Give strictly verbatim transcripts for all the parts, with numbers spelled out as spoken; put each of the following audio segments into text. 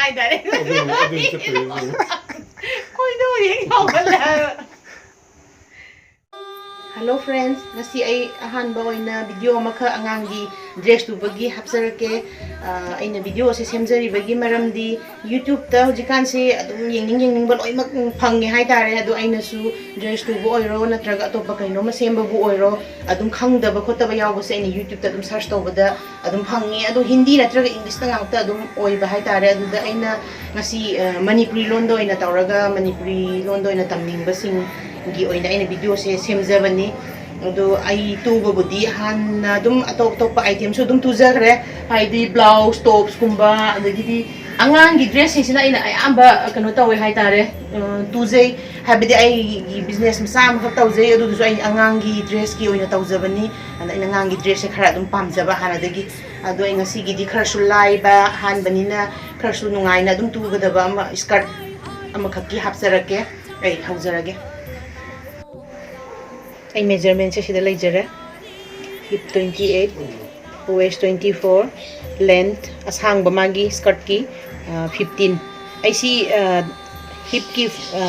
ꯍꯥꯏꯇꯥꯔꯦ꯫ ꯑꯗꯨꯅ ꯑꯃꯨꯛ ꯑꯗꯨ ꯆꯠꯄꯗꯨꯅ ꯑꯃꯨꯛ꯫ ꯈꯣꯏꯗꯧ ꯍꯦꯛ ꯁꯥꯎꯒꯠꯂꯦ ꯍꯥꯏꯕ꯫ Hello friends, ꯉꯁꯤ ꯑꯩ ꯑꯍꯥꯟꯕ ꯑꯣꯏꯅ video ꯑꯃꯈꯛ ꯑꯉꯥꯡꯒꯤ dress ꯇꯨꯕꯒꯤ ꯍꯥꯞꯆꯔꯛꯀꯦ꯫ ꯑ, ꯑꯩꯅ video ꯑꯁꯦ ꯁꯦꯝꯖꯔꯤꯕꯒꯤ ꯃꯔꯝꯗꯤ YouTube-ꯇ ꯍꯧꯖꯤꯛꯀꯥꯟꯁꯦ ꯑꯗꯨꯝ ꯌꯦꯡꯅꯤꯡ ꯌꯦꯡꯅꯤꯡꯕ ꯂꯣꯏꯅꯃꯛ ꯐꯪꯉꯦ ꯍꯥꯏꯇꯥꯔꯦ꯫ ꯑꯗꯣ ꯑꯩꯅꯁꯨ dress ꯇꯨꯕ ꯑꯣꯏꯔꯣ ꯅꯠꯇ꯭ꯔꯒ ꯑꯇꯣꯞꯄ ꯀꯩꯅꯣꯝꯃ ꯁꯦꯝꯕꯕꯨ ꯑꯣꯏꯔꯣ, ꯑꯗꯨꯝ ꯈꯪꯗꯕ ꯈꯣꯠꯇꯕ ꯌꯥꯎꯕꯁꯦ ꯑꯩꯅ YouTube-ꯇ ꯑꯗꯨꯝ search ꯇꯧꯕꯗ ꯑꯗꯨꯝ ꯐꯪꯉꯦ꯫ ꯑꯗꯣ ꯍꯤꯟꯗꯤ ꯅꯠꯇ꯭ꯔꯒ English-ꯇ ꯉꯥꯛꯇ ꯑꯗꯨꯝ ꯑꯣꯏꯕ ꯍꯥꯏꯇꯥꯔꯦ꯫ ꯑꯗꯨꯗ ꯑꯩꯅ ꯉꯁꯤ, ꯑ, ꯃꯅꯤꯄꯨꯔꯤ ꯂꯣꯟꯗ ꯑꯣꯏꯅ ꯇꯧꯔꯒ ꯃꯅꯤꯄꯨꯔꯤ ꯂꯣꯟꯗ ꯑꯣꯏꯅ ꯇꯝꯅꯤꯡꯕꯁꯤꯡꯒꯤ ꯑꯣꯏꯅ ꯑꯩꯅ video-ꯁꯦ ꯁꯦꯝꯖꯕꯅꯤ꯫ ꯑꯗꯣ ꯑꯩ ꯇꯨꯕꯕꯨꯗꯤ ꯍꯥꯟꯅ ꯑꯗꯨꯝ ꯑꯇꯣꯞ ꯑꯇꯣꯞꯄ item-ꯁꯨ ꯑꯗꯨꯝ ꯇꯨꯖꯈ꯭ꯔꯦ, ꯍꯥꯏꯗꯤ blouse, tops-ꯀꯨꯝꯕ, ꯑꯗꯒꯤꯗꯤ ꯑꯉꯥꯡꯒꯤ dress-ꯁꯤꯡꯁꯤꯅ ꯑꯩꯅ ꯑꯌꯥꯝꯕ ꯀꯩꯅꯣ ꯇꯧꯋꯦ ꯍꯥꯏꯇꯥꯔꯦ, ꯑ, ꯇꯨꯖꯩ꯫ ꯍꯥꯏꯕꯗꯤ ꯑꯩꯒꯤ business ꯃꯆꯥ ꯑꯃꯈꯛ ꯇꯧꯖꯩ, ꯑꯗꯨꯗꯨꯁꯨ ꯑꯩ ꯑꯉꯥꯡꯒꯤ dress-ꯀꯤ ꯑꯣꯏꯅ ꯇꯧꯖꯕꯅꯤ꯫ ꯑꯗ ꯑꯩꯅ ꯑꯉꯥꯡꯒꯤ dress-ꯁꯦ ꯈꯔ ꯑꯗꯨꯝ ꯄꯥꯝꯖꯕ ꯍꯥꯟꯅꯗꯒꯤ꯫ ꯑꯗꯣ ꯑꯩ ꯉꯁꯤꯒꯤꯗꯤ ꯈꯔꯁꯨ ꯂꯥꯏꯕ, ꯑꯍꯥꯟꯕꯅꯤꯅ ꯈꯔꯁꯨ ꯅꯨꯡꯉꯥꯏꯅ ꯑꯗꯨꯝ ꯇꯨꯒꯗꯕ ꯑꯃ, skirt ꯑꯃꯈꯛꯀꯤ ꯍꯥꯞꯆꯔꯛꯀꯦ꯫ ꯑꯩ ꯍꯧꯖꯔꯒꯦ꯫ ꯑꯩ measurement-ꯁꯦ ꯁꯤꯗ ꯂꯩꯖꯔꯦ꯫ Hip twenty eight, waist twenty four, length ꯑꯁꯥꯡꯕ ꯃꯥꯒꯤ skirt-ꯀꯤ, ꯑ, fifteen꯫ ꯑꯩ ꯁꯤ, ꯑ, hip-ꯀꯤ, ꯑ,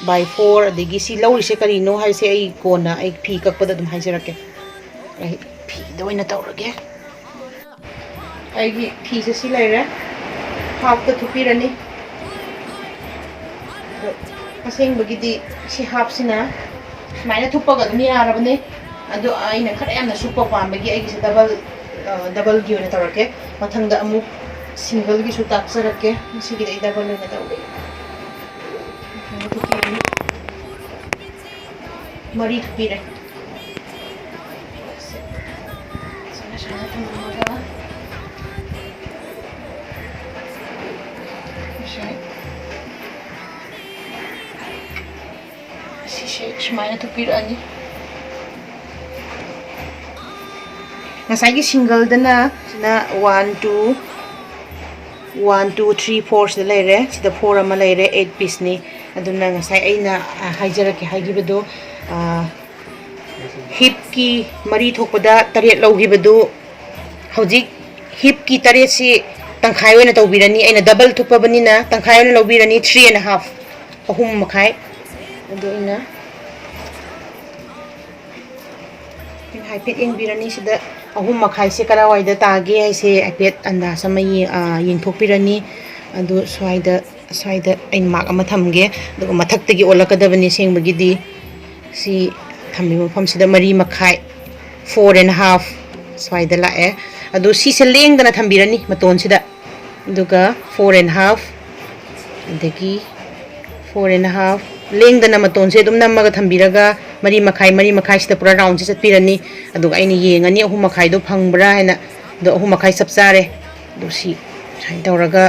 by four, ꯑꯗꯒꯤ ꯁꯤ ꯂꯧꯔꯤꯁꯦ ꯀꯔꯤꯅꯣ ꯍꯥꯏꯁꯦ ꯑꯩ ꯀꯣꯟꯅ ꯑꯩ ꯐꯤ ꯀꯛꯄꯗ ꯑꯗꯨꯝ ꯍꯥꯏꯖꯔꯛꯀꯦ꯫ ꯑꯩ ꯐꯤꯗ ꯑꯣꯏꯅ ꯇꯧꯔꯒꯦ꯫ ꯑꯩꯒꯤ ꯐꯤꯁꯦ ꯁꯤ ꯂꯩꯔꯦ, half-ꯇ ꯊꯨꯞꯄꯤꯔꯅꯤ꯫ ꯑꯗꯣ ꯑꯁꯦꯡꯕꯒꯤꯗꯤ ꯁꯤ half-ꯁꯤꯅ ꯁꯨꯃꯥꯏꯅ ꯊꯨꯞꯄꯒ ꯑꯗꯨꯝ ꯌꯥꯔꯕꯅꯦ꯫ ꯑꯗꯣ ꯑꯩꯅ ꯈꯔ ꯌꯥꯝꯅ ꯁꯨꯞꯄ ꯄꯥꯝꯕꯒꯤ ꯑꯩꯒꯤꯁꯦ double, ꯑ, double-ꯒꯤ ꯑꯣꯏꯅ ꯇꯧꯔꯛꯀꯦ꯫ ꯃꯊꯪꯗ ꯑꯃꯨꯛ single-ꯒꯤꯁꯨ ꯇꯥꯛꯆꯔꯛꯀꯦ꯫ ꯉꯁꯤꯒꯤꯗꯤ ꯑꯩ double ꯑꯣꯏꯅ ꯇꯧꯒꯦ꯫ ꯃꯔꯤ ꯊꯨꯞꯄꯤꯔꯦ꯫ ꯁꯨꯃꯥꯏꯅ ꯁꯨꯃꯥꯏꯅ ꯊꯝꯃꯝꯃꯒ, ꯁꯤ, ꯁꯤꯁꯦ ꯁꯨꯃꯥꯏꯅ ꯊꯨꯞꯄꯤꯔꯛꯑꯅꯤ꯫ ꯉꯁꯥꯏꯒꯤ single-ꯗꯅ ꯁꯤꯅ one, two, one, two, three, four ꯁꯤꯗ ꯂꯩꯔꯦ꯫ ꯁꯤꯗ four ꯑꯃ ꯂꯩꯔꯦ, eight piece-ꯅꯤ꯫ ꯑꯗꯨꯅ ꯉꯁꯥꯏ ꯑꯩꯅ, ꯑ, ꯍꯥꯏꯖꯔꯛꯀꯦ ꯍꯥꯏꯈꯤꯕꯗꯣ, ꯑ, hip-ꯀꯤ ꯃꯔꯤ ꯊꯣꯛꯄꯗ ꯇꯔꯦꯠ ꯂꯧꯈꯤꯕꯗꯨ ꯍꯧꯖꯤꯛ hip-ꯀꯤ ꯇꯔꯦꯠꯁꯤ ꯇꯪꯈꯥꯏ ꯑꯣꯏꯅ ꯇꯧꯕꯤꯔꯅꯤ꯫ ꯑꯩꯅ ꯗꯕꯜ ꯊꯨꯞꯄꯕꯅꯤꯅ ꯇꯪꯈꯥꯏ ꯑꯣꯏꯅ ꯂꯧꯕꯤꯔꯅꯤ, ꯊ꯭ꯔꯤ ꯑꯦꯟ ꯍꯥꯐ, ꯑꯍꯨꯝ ꯃꯈꯥꯏ꯫ ꯑꯗꯨ ꯑꯩꯅ ꯑꯩꯅ ꯍꯥꯏꯐꯦꯠ ꯌꯦꯡꯕꯤꯔꯅꯤ꯫ ꯁꯤꯗ ꯑꯍꯨꯝ ꯃꯈꯥꯏꯁꯦ ꯀꯔꯥꯏꯋꯥꯏꯗ ꯇꯥꯒꯦ ꯍꯥꯏꯁꯦ ꯍꯥꯏꯐꯦꯠ ꯑꯟꯗꯥꯖ ꯑꯃ ꯌꯦ-, ꯑ, ꯌꯦꯡꯊꯣꯛꯄꯤꯔꯅꯤ꯫ ꯑꯗꯨ ꯁ꯭ꯋꯥꯏꯗ, ꯁ꯭ꯋꯥꯏꯗ ꯑꯩꯅ ꯃꯥꯔꯛ ꯑꯃ ꯊꯝꯒꯦ꯫ ꯑꯗꯨꯒ ꯃꯊꯛꯇꯒꯤ ꯑꯣꯜꯂꯛꯀꯗꯕꯅꯤ ꯑꯁꯦꯡꯕꯒꯤꯗꯤ꯫ ꯁꯤ ꯊꯝꯃꯤꯕ ꯃꯐꯝꯁꯤꯗ ꯃꯔꯤ ꯃꯈꯥꯏ, ꯐꯣꯔ ꯑꯦꯟ ꯍꯥꯐ ꯁ꯭ꯋꯥꯏꯗ ꯂꯥꯛꯑꯦ꯫ ꯑꯗꯨ ꯁꯤꯁꯦ ꯂꯦꯡꯗꯅ ꯊꯝꯕꯤꯔꯅꯤ ꯃꯇꯣꯟꯁꯤꯗ꯫ ꯑꯗꯨꯒ ꯐꯣꯔ ꯑꯦꯟ ꯍꯥꯐ, ꯑꯗꯒꯤ ꯐꯣꯔ ꯑꯦꯟ ꯍꯥꯐ, ꯂꯦꯡꯗꯅ ꯃꯇꯣꯟꯁꯦ ꯑꯗꯨꯝ ꯅꯝꯃꯒ ꯊꯝꯕꯤꯔꯒ ꯃꯔꯤ ꯃꯈꯥꯏ, ꯃꯔꯤ ꯃꯈꯥꯏꯁꯤꯗ ꯄꯨꯔꯥ ꯔꯥꯎꯟꯁꯦ ꯆꯠꯄꯤꯔꯅꯤ꯫ ꯑꯗꯨꯒ ꯑꯩꯅ ꯌꯦꯡꯉꯅꯤ ꯑꯍꯨꯝ ꯃꯈꯥꯏꯗꯣ ꯐꯪꯕ꯭ꯔꯥ ꯍꯥꯏꯅ꯫ ꯑꯗꯣ ꯑꯍꯨꯝ ꯃꯈꯥꯏ ꯆꯞ ꯆꯥꯔꯦ꯫ ꯑꯗꯨ ꯁꯤ ꯁꯨꯃꯥꯏꯅ ꯇꯧꯔꯒ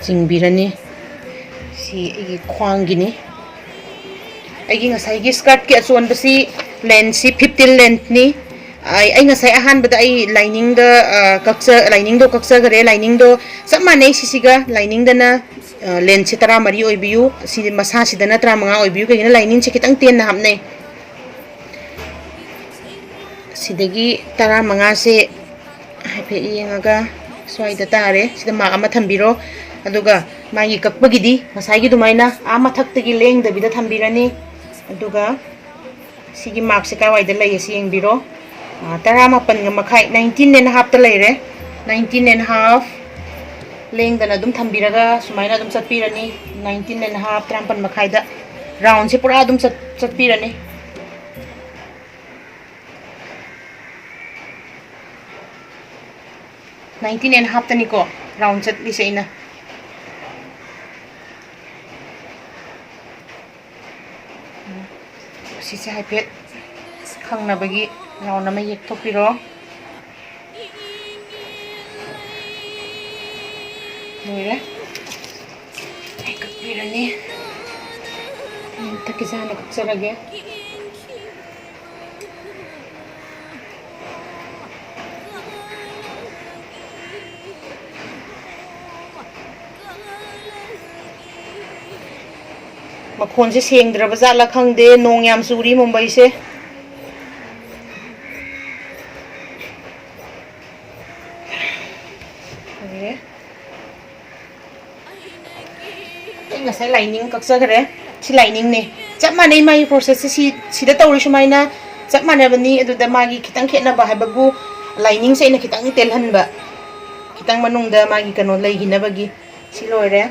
ꯆꯤꯡꯕꯤꯔꯅꯤ꯫ ꯁꯤ ꯑꯩꯒꯤ ꯈ꯭ꯋꯥꯡꯒꯤꯅꯤ꯫ ꯑꯩꯒꯤ ꯉꯁꯥꯏꯒꯤ ꯁ꯭ꯀꯔꯠꯀꯤ ꯑꯆꯣꯟꯕꯁꯤ ꯂꯦꯟꯁꯁꯤ ꯐꯤꯐꯇꯤꯟ ꯂꯦꯟꯊꯅꯤ꯫ ꯑꯩ, ꯑꯩ ꯉꯁꯥꯏ ꯑꯍꯥꯟꯕꯗ ꯑꯩ ꯂꯥꯏꯅꯤꯡꯗ, ꯑ, ꯀꯛꯆ-, ꯂꯥꯏꯅꯤꯡꯗꯣ ꯀꯛꯆꯈꯔꯦ꯫ ꯂꯥꯏꯅꯤꯡꯗꯣ ꯆꯞ ꯃꯥꯟꯅꯩ ꯁꯤꯁꯤꯒ꯫ ꯂꯥꯏꯅꯤꯡꯗꯅ, ꯑ, ꯂꯦꯟꯁꯁꯦ ꯇꯔꯥꯃꯔꯤ ꯑꯣꯏꯕꯤꯌꯨ꯫ ꯁꯤ ꯃꯁꯥꯁꯤꯗꯅ ꯇꯔꯥꯃꯉꯥ ꯑꯣꯏꯕꯤꯌꯨ꯫ ꯀꯩꯒꯤꯅꯣ, ꯂꯥꯏꯅꯤꯡꯁꯦ ꯈꯤꯇꯪ ꯇꯦꯟꯅ ꯍꯥꯞꯅꯩ꯫ ꯁꯤꯗꯒꯤ ꯇꯔꯥꯃꯉꯥꯁꯦ ꯍꯥꯏꯐꯦꯠ ꯌꯦꯡꯉꯒ ꯁ꯭ꯋꯥꯏꯗ ꯇꯥꯔꯦ꯫ ꯁꯤꯗ ꯃꯥꯔꯛ ꯑꯃ ꯊꯝꯕꯤꯔꯣ꯫ ꯑꯗꯨꯒ ꯃꯥꯒꯤ ꯀꯛꯄꯒꯤꯗꯤ ꯉꯁꯥꯏꯒꯤ ꯑꯗꯨꯃꯥꯏꯅ ꯑꯥ ꯃꯊꯛꯇꯒꯤ ꯂꯦꯡꯗꯕꯤꯗ ꯊꯝꯕꯤꯔꯅꯤ꯫ ꯑꯗꯨꯒ ꯁꯤꯒꯤ ꯃꯥꯔꯛꯁꯦ ꯀꯥꯏꯋꯥꯏꯗ ꯂꯩ ꯑꯁꯤ ꯌꯦꯡꯕꯤꯔꯣ꯫ ꯑꯥ, ꯇꯔꯥꯃꯥꯄꯟꯒ ꯃꯈꯥꯏ, ꯅꯥꯏꯟꯇꯤꯟ ꯑꯦꯟ ꯍꯥꯐꯇ ꯂꯩꯔꯦ꯫ ꯅꯥꯏꯟꯇꯤꯟ ꯑꯦꯟ ꯍꯥꯐ, ꯂꯦꯡꯗꯅ ꯑꯗꯨꯝ ꯊꯝꯕꯤꯔꯒ ꯁꯨꯃꯥꯏꯅ ꯑꯗꯨꯝ ꯆꯠꯄꯤꯔꯅꯤ꯫ ꯅꯥꯏꯟꯇꯤꯟ ꯑꯦꯟ ꯍꯥꯐ, ꯇꯔꯥꯃꯥꯄꯟ ꯃꯈꯥꯏꯗ ꯔꯥꯎꯟꯁꯦ ꯄꯨꯔꯥ ꯑꯗꯨꯝ ꯆꯠ-, ꯆꯠꯄꯤꯔꯅꯤ꯫ ꯅꯥꯏꯟꯇꯤꯟ ꯑꯦꯟ ꯍꯥꯐꯇꯅꯤꯀꯣ ꯔꯥꯎꯟ ꯆꯠꯂꯤꯁꯦ ꯑꯩꯅ꯫ ꯁꯤꯁꯦ ꯍꯥꯏꯐꯦꯠ ꯈꯪꯅꯕꯒꯤ ꯔꯥꯎꯟ ꯑꯃ ꯌꯦꯛꯊꯣꯛꯄꯤꯔꯣ꯫ ꯂꯣꯏꯔꯦ꯫ ꯑꯩ ꯀꯛꯄꯤꯔꯅꯤ꯫ ꯑꯩ ꯃꯊꯛꯀꯤꯁꯦ ꯍꯥꯟꯅ ꯀꯛꯆꯔꯒꯦ꯫ ꯃꯈꯣꯟꯁꯦ ꯁꯦꯡꯗ꯭ꯔꯕ ꯖꯥꯠꯂꯥ ꯈꯪꯗꯦ, ꯅꯣꯡ ꯌꯥꯝ ꯆꯨꯔꯤ ꯃꯨꯝꯕꯩꯁꯦ꯫ ꯂꯣꯏꯔꯦ꯫ ꯉꯁꯥꯏ ꯂꯥꯏꯅꯤꯡ ꯀꯛꯆꯈ꯭ꯔꯦ꯫ ꯁꯤ ꯂꯥꯏꯅꯤꯡꯅꯦ꯫ ꯆꯞ ꯃꯥꯟꯅꯩ ꯃꯥꯒꯤ ꯄ꯭ꯔꯣꯁꯦꯁꯁꯦ꯫ ꯁꯤ, ꯁꯤꯗ ꯇꯧꯔꯤ ꯁꯨꯃꯥꯏꯅ ꯆꯞ ꯃꯥꯟꯅꯕꯅꯤ꯫ ꯑꯗꯨꯗ ꯃꯥꯒꯤ ꯈꯤꯇꯪ ꯈꯦꯠꯅꯕ ꯍꯥꯏꯕꯕꯨ ꯂꯥꯏꯅꯤꯡꯁꯦ ꯑꯩꯅ ꯈꯤꯇꯪ ꯇꯦꯜꯍꯟꯕ, ꯈꯤꯇꯪ ꯃꯅꯨꯡꯗ ꯃꯥꯒꯤ ꯀꯩꯅꯣ ꯂꯩꯈꯤꯅꯕꯒꯤ꯫ ꯁꯤ ꯂꯣꯏꯔꯦ꯫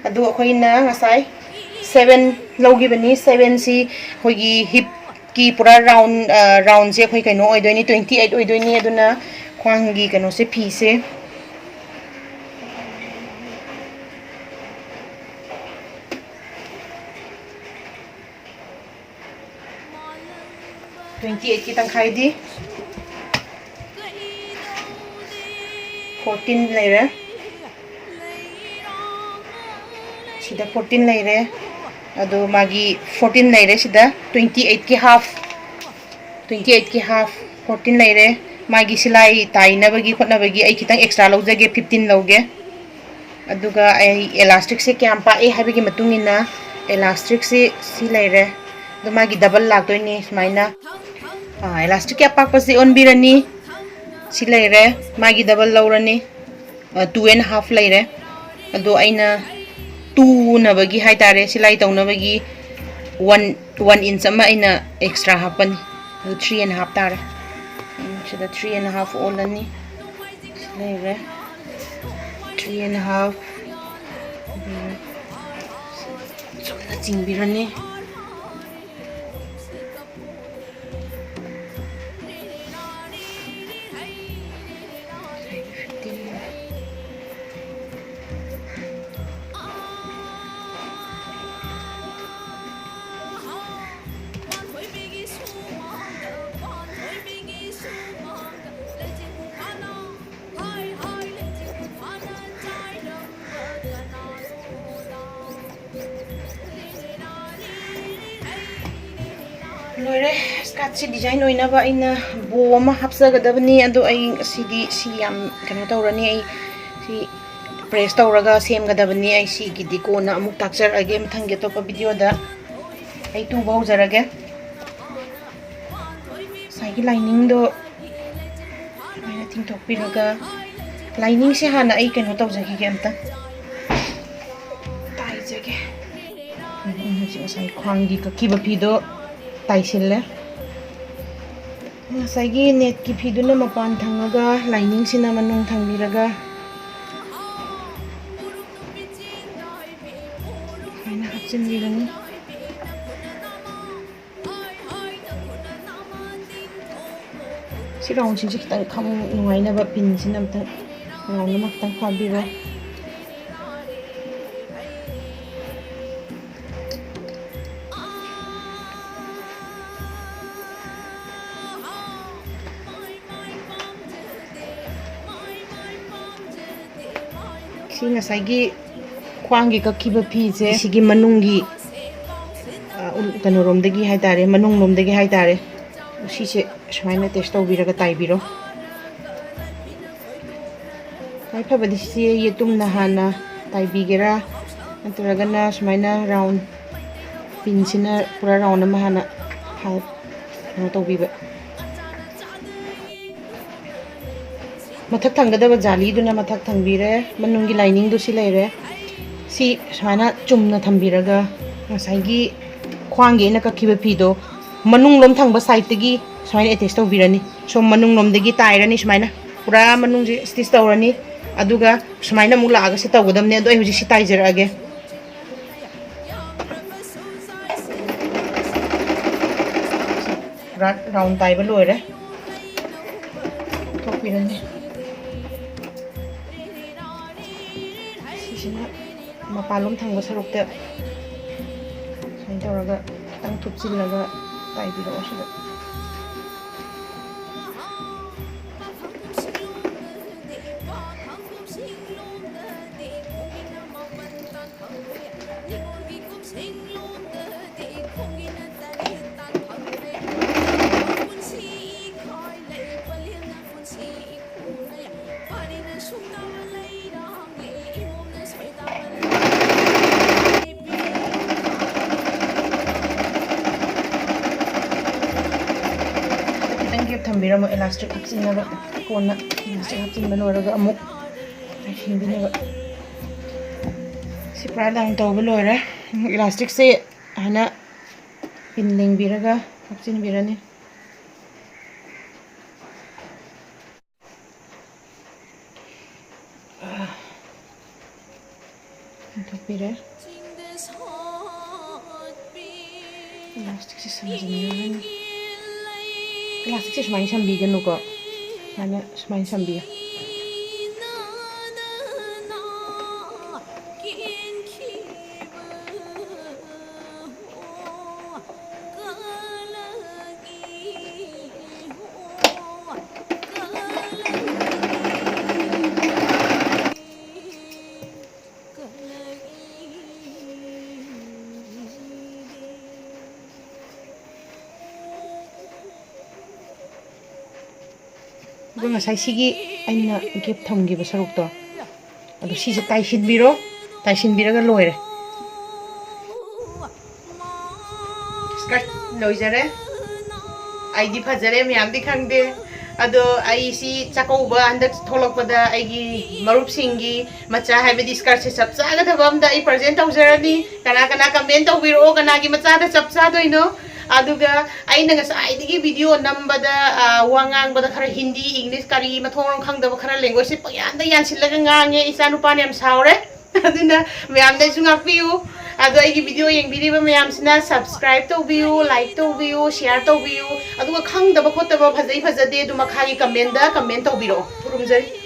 ꯑꯗꯨ ꯑꯩꯈꯣꯏꯅ ꯉꯁꯥꯏ ꯁꯚꯦꯟ ꯂꯧꯈꯤꯕꯅꯤ꯫ ꯁꯚꯦꯟꯁꯤ ꯑꯩꯈꯣꯏꯒꯤ ꯍꯤꯞꯀꯤ ꯄꯨꯔꯥ ꯔꯥꯎꯟ, ꯔꯥꯎꯟꯁꯦ ꯑꯩꯈꯣꯏ ꯀꯩꯅꯣ ꯑꯣꯏꯗꯣꯏꯅꯤ, ꯇ꯭ꯋꯦꯟꯇꯤ ꯑꯩꯠ ꯑꯣꯏꯗꯣꯏꯅꯤ꯫ ꯑꯗꯨꯅ ꯈ꯭ꯋꯥꯡꯒꯤ ꯀꯩꯅꯣꯁꯦ, ꯐꯤꯁꯦ ꯇ꯭ꯋꯦꯟꯇꯤ ꯑꯩꯠꯀꯤ ꯇꯪꯈꯥꯏꯗꯤ ꯐꯣꯔꯇꯤꯟ ꯂꯩꯔꯦ꯫ ꯁꯤꯗ ꯐꯣꯔꯇꯤꯟ ꯂꯩꯔꯦ꯫ ꯑꯗꯣ ꯃꯥꯒꯤ ꯐꯣꯔꯇꯤꯟ ꯂꯩꯔꯦ꯫ ꯁꯤꯗ ꯇ꯭ꯋꯦꯟꯇꯤ ꯑꯩꯠꯀꯤ ꯍꯥꯐ, ꯇ꯭ꯋꯦꯟꯇꯤ ꯑꯩꯠꯀꯤ ꯍꯥꯐ ꯐꯣꯔꯇꯤꯟ ꯂꯩꯔꯦ꯫ ꯃꯥꯒꯤ ꯁꯤꯂꯥꯏ ꯇꯥꯏꯅꯕꯒꯤ ꯈꯣꯠꯅꯕꯒꯤ ꯑꯩ ꯈꯤꯇꯪ ꯑꯦꯛꯁꯇ꯭ꯔꯥ ꯂꯧꯖꯒꯦ, ꯐꯤꯐꯇꯤꯟ ꯂꯧꯒꯦ꯫ ꯑꯗꯨꯒ ꯑꯩ ꯏꯂꯥꯁꯇꯤꯛꯁꯦ ꯀꯌꯥꯝ ꯄꯥꯛꯑꯦ ꯍꯥꯏꯕꯒꯤ ꯃꯇꯨꯡ ꯏꯟꯅ ꯏꯂꯥꯁꯇꯤꯛꯁꯤ ꯁꯤ ꯂꯩꯔꯦ꯫ ꯑꯗꯣ ꯃꯥꯒꯤ ꯗꯕꯜ ꯂꯥꯛꯇꯣꯏꯅꯤ ꯁꯨꯃꯥꯏꯅ꯫ ꯑꯥ, ꯏꯂꯥꯁꯇꯤꯛꯀꯤ ꯑꯄꯥꯛꯄꯁꯤ ꯑꯣꯟꯕꯤꯔꯅꯤ꯫ ꯁꯤ ꯂꯩꯔꯦ, ꯃꯥꯒꯤ ꯗꯕꯜ ꯂꯧꯔꯅꯤ꯫ ꯇꯨ ꯑꯦꯟ ꯍꯥꯐ ꯂꯩꯔꯦ꯫ ꯑꯗꯣ ꯑꯩꯅ ꯇꯨꯅꯕꯒꯤ ꯍꯥꯏ ꯇꯥꯔꯦ, ꯁꯤꯂꯥꯏ ꯇꯧꯅꯕꯒꯤ ꯋꯥꯟ, ꯋꯥꯟ ꯏꯟꯆ ꯑꯃ ꯑꯩꯅ ꯑꯦꯛꯁꯇ꯭ꯔꯥ ꯍꯥꯞꯄꯅꯤ꯫ ꯑꯗꯨ ꯊ꯭ꯔꯤ ꯑꯦꯟ ꯍꯥꯐ ꯇꯥꯔꯦ꯫ ꯎꯝ, ꯁꯤꯗ ꯊ꯭ꯔꯤ ꯑꯦꯟ ꯍꯥꯐ ꯑꯣꯜꯂꯅꯤ꯫ ꯂꯩꯔꯦ꯫ Three and half. ꯎꯝ, ꯆꯨꯝꯅ ꯆꯤꯡꯕꯤꯔꯅꯤ꯫ ꯂꯣꯏꯔꯦ꯫ ꯁ꯭ꯀꯔꯠꯁꯤ ꯗꯤꯖꯥꯏꯟ ꯑꯣꯏꯅꯕ ꯑꯩꯅ ꯕꯣ ꯑꯃ ꯍꯥꯞꯆꯒꯗꯕꯅꯤ꯫ ꯑꯗꯣ ꯑꯩ ꯁꯤꯗꯤ, ꯁꯤ ꯌꯥꯝ ꯀꯩꯅꯣ ꯇꯧꯔꯅꯤ꯫ ꯑꯩ ꯁꯤ ꯄ꯭ꯔꯦꯁ ꯇꯧꯔꯒ ꯁꯦꯝꯒꯗꯕꯅꯤ꯫ ꯑꯩ ꯁꯤꯒꯤꯗꯤ ꯀꯣꯟꯅ ꯑꯃꯨꯛ ꯇꯥꯛꯆꯔꯛꯑꯒꯦ ꯃꯊꯪꯒꯤ ꯑꯇꯣꯞꯄ ꯚꯤꯗꯤꯑꯣꯗ꯫ ꯑꯩ ꯇꯨꯕ ꯍꯧꯖꯔꯒꯦ꯫ ꯉꯁꯥꯏꯒꯤ ꯂꯥꯏꯅꯤꯡꯗꯣ ꯁꯨꯃꯥꯏꯅ ꯇꯤꯡꯊꯣꯛꯄꯤꯔꯒ, ꯂꯥꯏꯅꯤꯡꯁꯦ ꯍꯥꯟꯅ ꯑꯩ ꯀꯩꯅꯣ ꯇꯧꯖꯈꯤꯒꯦ, ꯑꯝꯇ ꯇꯥꯏꯖꯒꯦ꯫ ꯑꯩ ꯈ꯭ꯋꯥꯡꯒꯤ ꯀꯛꯈꯤꯕ ꯐꯤꯗꯣ ꯇꯥꯏꯁꯤꯜꯂꯦ꯫ ꯉꯁꯥꯏꯒꯤ ꯅꯦꯠꯀꯤ ꯐꯤꯗꯨꯅ ꯃꯄꯥꯟ ꯊꯪꯉꯒ, ꯂꯥꯏꯅꯤꯡꯁꯤꯅ ꯃꯅꯨꯡ ꯊꯪꯕꯤꯔꯒ ꯁꯨꯃꯥꯏꯅ ꯍꯥꯞꯆꯤꯟꯕꯤꯔꯅꯤ꯫ ꯁꯤ ꯔꯥꯎꯟꯁꯤꯡꯁꯦ ꯈꯤꯇꯪ ꯈꯝ ꯅꯨꯡꯉꯥꯏꯅꯕ ꯄꯤꯟꯁꯤꯅ ꯑꯝꯇꯪ ꯔꯥꯎꯟ ꯑꯃ ꯈꯤꯇꯪ ꯐꯥꯕꯤꯔꯣ꯫ ꯁꯤ ꯉꯁꯥꯏꯒꯤ ꯈ꯭ꯋꯥꯡꯒꯤ ꯀꯛꯈꯤꯕ ꯐꯤꯁꯦ ꯁꯤꯒꯤ ꯃꯅꯨꯡꯒꯤ, ꯑ, ꯎ-, ꯀꯩꯅꯣꯔꯣꯝꯗꯒꯤ ꯍꯥꯏꯇꯥꯔꯦ, ꯃꯅꯨꯡꯂꯣꯝꯗꯒꯤ ꯍꯥꯏꯇꯥꯔꯦ, ꯁꯤꯁꯦ ꯁꯨꯃꯥꯏꯅ ꯑꯦꯇꯦꯁ ꯇꯧꯕꯤꯔꯒ ꯇꯥꯏꯕꯤꯔꯣ꯫ ꯈ꯭ꯋꯥꯏ ꯐꯕꯗꯤ ꯁꯤ ꯌꯦꯇꯨꯝꯅ ꯍꯥꯟꯅ ꯇꯥꯏꯕꯤꯒꯦꯔꯥ, ꯅꯠꯇ꯭ꯔꯒꯅ ꯁꯨꯃꯥꯏꯅ ꯔꯥꯎꯟ ꯄꯤꯟꯁꯤꯅ ꯄꯨꯔꯥ ꯔꯥꯎꯟ ꯑꯃ ꯍꯥꯟꯅ ꯍꯥ-, ꯀꯩꯅꯣ ꯇꯧꯕꯤꯕ꯫ ꯃꯊꯛ ꯊꯪꯒꯗꯕ ꯖꯥꯂꯤꯗꯨꯅ ꯃꯊꯛ ꯊꯪꯕꯤꯔꯦ, ꯃꯅꯨꯡꯒꯤ ꯂꯥꯏꯅꯤꯡꯗꯨ ꯁꯤ ꯂꯩꯔꯦ꯫ ꯁꯤ ꯁꯨꯃꯥꯏꯅ ꯆꯨꯝꯅ ꯊꯝꯕꯤꯔꯒ ꯉꯁꯥꯏꯒꯤ ꯈ꯭ꯋꯥꯡꯒꯤ ꯑꯩꯅ ꯀꯛꯈꯤꯕ ꯐꯤꯗꯣ ꯃꯅꯨꯡꯂꯣꯝ ꯊꯪꯕ ꯁꯥꯏꯠꯇꯒꯤ ꯁꯨꯃꯥꯏꯅ ꯑꯦꯇꯦꯁ ꯇꯧꯕꯤꯔꯅꯤ꯫ ꯁꯣꯝ ꯃꯅꯨꯡꯂꯣꯝꯗꯒꯤ ꯇꯥꯏꯔꯅꯤ, ꯁꯨꯃꯥꯏꯅ ꯄꯨꯔꯥ ꯃꯅꯨꯡꯁꯦ ꯁ꯭ꯇꯤꯆ ꯇꯧꯔꯅꯤ꯫ ꯑꯗꯨꯒ ꯁꯨꯃꯥꯏꯅ ꯑꯃꯨꯛ ꯂꯥꯛꯑꯒ ꯁꯤ ꯇꯧꯒꯗꯕꯅꯦ꯫ ꯑꯗꯣ ꯑꯩ ꯍꯧꯖꯤꯛ ꯁꯤ ꯇꯥꯏꯖꯔꯛꯑꯒꯦ꯫ ꯄꯨꯔꯥ ꯔꯥꯎꯟ ꯇꯥꯏꯕ ꯂꯣꯏꯔꯦ꯫ ꯊꯣꯛꯄꯤꯔꯅꯤ꯫ ꯁꯤꯁꯤꯅ ꯃꯄꯥꯟꯂꯣꯝ ꯊꯪꯕ ꯁꯔꯨꯛꯇ ꯁꯨꯃꯥꯏꯅ ꯇꯧꯔꯒ ꯈꯤꯇꯪ ꯊꯨꯞꯆꯤꯜꯂꯒ ꯇꯥꯏꯕꯤꯔꯛꯑꯣ ꯁꯤꯗ꯫ ꯈꯤꯇꯪ ꯒꯦꯞ ꯊꯝꯕꯤꯔꯝꯃꯣ, ꯏꯂꯥꯁꯇꯤꯛ ꯍꯥꯞꯆꯤꯟꯅꯕ꯫ ꯀꯣꯟꯅ ꯏꯂꯥꯁꯇꯤꯛ ꯍꯥꯞꯆꯤꯟꯕ ꯂꯣꯏꯔꯒ ꯑꯃꯨꯛ ꯁꯤꯟꯕꯤꯅꯕ꯫ ꯁꯤ ꯄꯨꯔꯥ ꯂꯪ ꯇꯧꯕ ꯂꯣꯏꯔꯦ꯫ ꯏꯂꯥꯁꯇꯤꯛꯁꯦ ꯁꯨꯃꯥꯏꯅ ꯄꯤꯟ ꯂꯦꯡꯕꯤꯔꯒ ꯍꯥꯞꯆꯤꯟꯕꯤꯔꯅꯤ꯫ ꯂꯧꯊꯣꯛꯄꯤꯔꯦ꯫ ꯏꯂꯥꯁꯇꯤꯛꯁꯦ ꯁꯝꯖꯤꯟꯅꯔꯅꯤ꯫ ꯏꯂꯥꯁꯇꯤꯛꯁꯦ ꯁꯨꯃꯥꯏꯅ ꯁꯝꯕꯤꯒꯅꯨꯀꯣ꯫ ꯁꯨꯃꯥꯏꯅ, ꯁꯨꯃꯥꯏꯅ ꯁꯝꯕꯤꯌꯨ꯫ ꯑꯗꯨꯒ ꯉꯁꯥꯏ ꯁꯤꯒꯤ ꯑꯩꯅ ꯒꯦꯞ ꯊꯝꯈꯤꯕ ꯁꯔꯨꯛꯇꯣ, ꯑꯗꯨ ꯁꯤꯁꯦ ꯇꯥꯏꯁꯤꯟꯕꯤꯔꯣ, ꯇꯥꯏꯁꯤꯟꯕꯤꯔꯒ ꯂꯣꯏꯔꯦ꯫ ꯁ꯭ꯀꯔꯠ ꯂꯣꯏꯖꯔꯦ꯫ ꯑꯩꯗꯤ ꯐꯖꯔꯦ, ꯃꯌꯥꯝꯗꯤ ꯈꯪꯗꯦ꯫ ꯑꯗꯣ ꯑꯩ ꯁꯤ ꯆꯥꯛꯀꯧꯕ ꯍꯟꯗꯛ ꯊꯣꯛꯂꯛꯄꯗ ꯑꯩꯒꯤ ꯃꯔꯨꯞꯁꯤꯡꯒꯤ ꯃꯆꯥ, ꯍꯥꯏꯕꯗꯤ ꯁ꯭ꯀꯔꯠꯁꯦ ꯆꯞ ꯆꯥꯒꯗꯕ ꯑꯝꯗ ꯑꯩ ꯄ꯭ꯔꯖꯦꯟ ꯇꯧꯖꯔꯅꯤ꯫ ꯀꯅꯥ ꯀꯅꯥ ꯀꯃꯦꯟ ꯇꯧꯕꯤꯔꯛꯑꯣ, ꯀꯅꯥꯒꯤ ꯃꯆꯥꯗ ꯆꯞ ꯆꯥꯗꯣꯏꯅꯣ? ꯑꯗꯨꯒ ꯑꯩꯅ ꯉꯁꯥꯏꯗꯒꯤ ꯚꯤꯗꯤꯑꯣ ꯅꯝꯕꯗ, ꯑ, ꯋꯥ ꯉꯥꯡꯕꯗ ꯈꯔ ꯍꯤꯟꯗꯤ, ꯏꯪꯂꯤꯁ, ꯀꯔꯤ ꯃꯊꯣꯡ ꯃꯔꯝ ꯈꯪꯗꯕ ꯈꯔ ꯂꯦꯡꯒ꯭ꯋꯦꯖꯁꯦ ꯄꯪꯌꯥꯟꯗ ꯌꯥꯟꯁꯤꯜꯂꯒ ꯉꯥꯡꯉꯦ꯫ ꯏꯆꯥ ꯅꯨꯄꯥꯅ ꯌꯥꯝ ꯁꯥꯎꯔꯦ꯫ ꯑꯗꯨꯅ ꯃꯌꯥꯝꯗꯩꯁꯨ ꯉꯥꯛꯄꯤꯌꯨ꯫ ꯑꯗꯣ ꯑꯩꯒꯤ ꯚꯤꯗꯤꯑꯣ ꯌꯦꯡꯕꯤꯔꯤꯕ ꯃꯌꯥꯝꯁꯤꯅ ꯁꯕꯁꯀ꯭ꯔꯥꯏꯕ ꯇꯧꯕꯤꯌꯨ, ꯂꯥꯏꯛ ꯇꯧꯕꯤꯌꯨ, ꯁꯤꯌꯥꯔ ꯇꯧꯕꯤꯌꯨ꯫ ꯑꯗꯨꯒ ꯈꯪꯗꯕ ꯈꯣꯠꯇꯕ, ꯐꯖꯩ ꯐꯖꯗꯦ ꯑꯗꯨ ꯃꯈꯥꯒꯤ ꯀꯃꯦꯟꯗ ꯀꯃꯦꯟ ꯇꯧꯕꯤꯔꯛꯑꯣ꯫ ꯈꯨꯔꯨꯝꯖꯔꯤ꯫